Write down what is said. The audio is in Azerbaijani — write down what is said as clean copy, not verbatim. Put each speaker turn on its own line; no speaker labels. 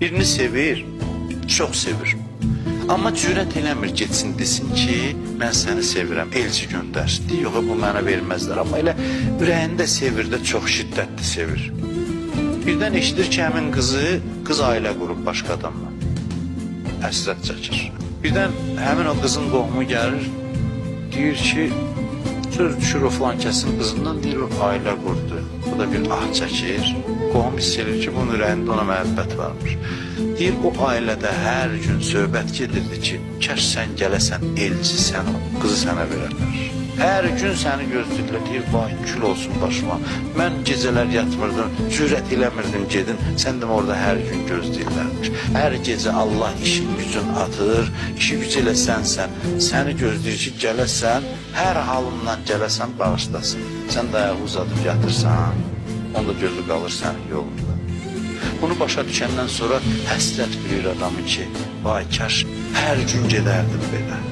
Birini sevir, çox sevir. Amma cürət eləmir getsin desin ki, mən səni sevirəm, elçi göndər. Deyir, yox, bu mənə verməzlər. Amma elə ürəyində sevir də, çox şiddətli sevir. Birdən eşidir ki, həmin qızı, qız ailə qurub başqa adamla. Həsrət çəkir. Birdən həmin o qızın qohumu gəlir, deyir ki, söz düşür o filan kəsin qızından, deyir o ailə qurdu. Bu da bir ah çəkir. Qohum hiss edir ki, bunun ürəyində ona məhəbbət varmış. Deyir o ailədə hər gün söhbət gedirdi ki, kaş sən gələsən, elçi sən ol, qızı sənə verərlər. Hər gün səni gözləyirlər, deyir, vay kül olsun başıma. Mən gecələr yatmırdım, cürət eləmirdim gedim. Sən demə orada hər gün gözləyirlərmiş. Hər gecə Allah işin gücün atır, işi gücü elə sənsən. Səni gözləyir ki, gələsən, hər halından gələsən, bağışlasın. Sən də ayağı uzadıb yatırsan, onda gözü qalır sənin yolunda. Bunu başa düşəndən sonra həsrət bürüyür adamı ki, vay kaş hər gün gedərdim belə.